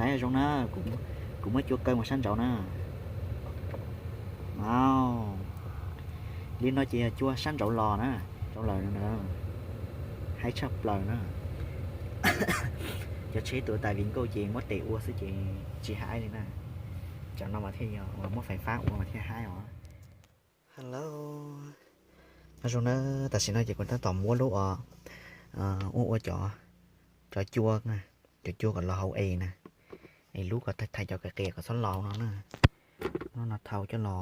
Saib zoo na, kuv muab cua kaw mus sab nraud na. Au, li no ces yog cua sab nraud los na, nraud lawm na, haib tshaj plaws na. Cov tsheb tuav tais viv nkauj ces muab tes ua xwb ces tsis haib li na. Cov no mas thiaj yog uas muab fais fab ua mas thiaj haib os. Hello, nyob zoo na, tam sim no ces kuv tab tom muab lub uas ua ua cov, cov cua, cov cua kom los hauv es na, es lub kom thaiv cov qias qias kom txhob los no na. Lub no thau coj los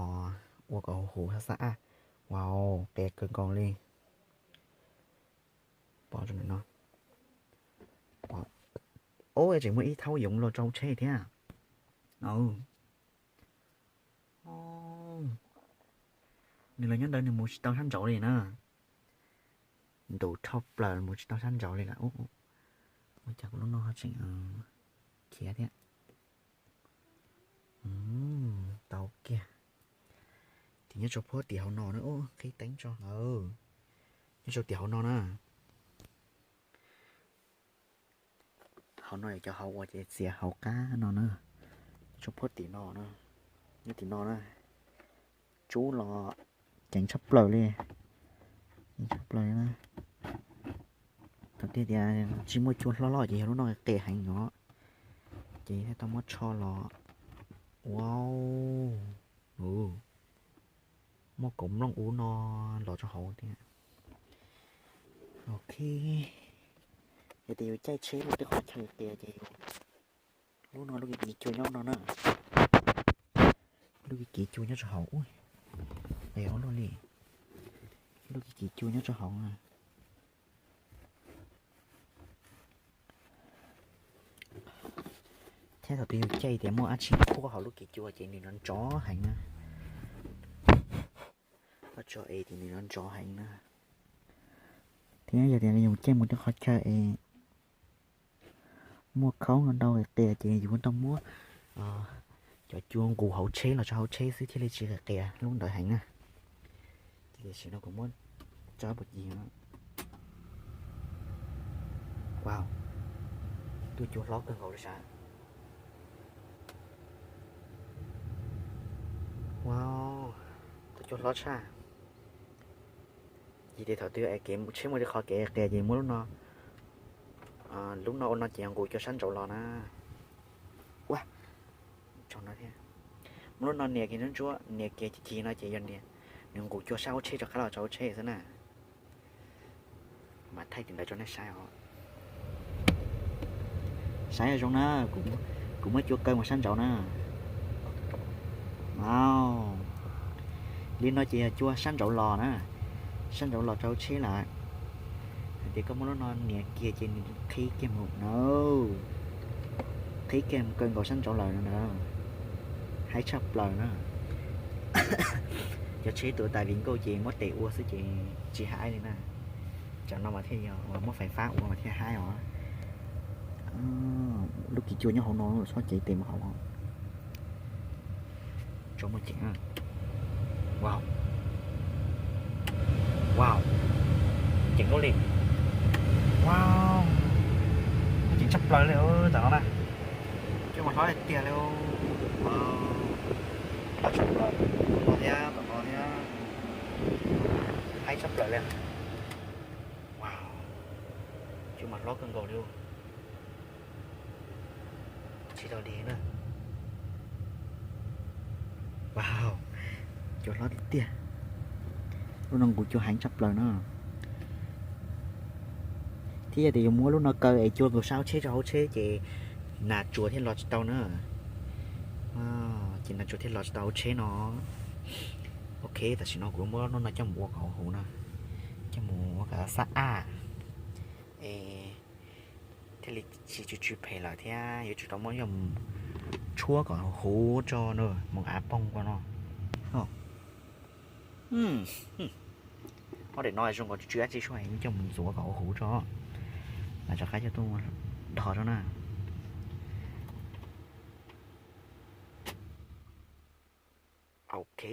ua kom huv huv xab xab ab. Wow, qias kawg nkaus li. Pom no. Ub, tseem muaj ib thaub yoov los rau tsheb thiab. Nws los nyob ntawd nws mus tsis tau sab nraud li na. Ntus dhau plaws mus tsis tau sab nraud li lawm. Ua cas kuv lub no tseem khiav thiab. Tau kiag. Ces nyob rau puag tim hauv no na, qhib teeb tso. Nyob rau tim hauv no na. Hauv no yog cov hauv uas ces txiav hauv qab no na. Nyob rau puag tim no na, nyob tim no na. Tsub los ceev tshaj plaws li, ceev tshaj plaws li na. Thaum twg tias tsis muaj cua hlob loj ces yog lub no qias heev os, ces thiaj tau muab tsho los. Wow, muaj kaum nplooj ub no los rau hauv thiab. Ok, yog tias yus caij tsheb muaj tej qhov chaw qias ces yus, lub no lub kiv kiv cua nyob no na. Lub kiv kiv cua nyob rau hauv. Qias ua luaj li. Lub kiv kiv cua nyob rau hauv na. Thiab thaum twg yus caij tias muaj dab tsi khuab hauv lub kiv cua ces nws nrov nrov heev na. Koj tso es ces nws nrov nrov heev na. Thiab yog tias yus caij mus tej qhov chaw es muaj khaub ntau qias ces yus tau muab cov cua nqus hauv tsheb los tso hauv tsheb xwb thiaj li tsis qias qias lub ntawd heev na. Ces tam sim no kuv muab tso puag ci. Wow, tus cua hlob kawg nkaus li sav. Wow, tus cua hlob tshaj. Ces tias thaum twg es kev tsheb muaj tej qhov kev qias ces muab lub no, lub no ua no ces yog nqus cua sab nraud los na. Ua, muab lub no nias kiag ntsuab ntsuab, nias kiag ci ci no ces yog nias, nws nqus cua sab hauv tsheb rov qab los rau hauv tsheb xwb na. Mas thaij tus ntawd rau nej saib os. Saib zoo na, kuv muab cua kaw mus sab nraud na. Au, li no ces yog cua sab nraud los na, sab nraud los rau tsheb lawm. Hais tias koj muab lub no nias kiag ces nws qhib kiag mus na, qhib kiag mus kaw nkaus sab nraud lawm na. Haib tshaj plaws na. Cov tsheb tuav tais viv nkauj ces muab tes ua xwb ces tsis haib li na. Cov no mas thiaj yog uas muab fais fab ua mas thiaj haib os. Lub kiv cua nyob hauv no, txhob cev tes mus hauv. Tso muaj ceem. Wow, wow, ceev luaj li. Wow, muaj ceev tshaj plaws li tam no na. Cua mas hlob tiag tiag li. Wow, hlob tshaj plaws, tom no thiab, tom no thiab. Haib tshaj plaws li. Wow, cua mas hlob kawg nkaus li. Tsis tau dig na. Wow, cua hlob tiag tiag. Lub no nqus cua heev tshaj plaws na. Thiab yog tias yuav muab lub no kaw es cua nkaus sab hauv tsheb rau hauv tsheb ces nas tsuas thiaj los tsis tau na. Ces nas tsuas thiaj los tsis tau hauv tsheb no. Ok, tam sim no kuv muab lub no coj mus ua kom huv na, coj mus ua kom xab ab es thiaj li tsis tsw tsw phem lawm thiab yuav tsum tau muab coj mus tshuab kom huv tso na, mus av poog ko no. Ob daim no zoo nkaus tsw tsw dab tsi sub heev, coj mus ntxuav kom huv tso, mas rov qab coj tuaj dhos tso na. Ok,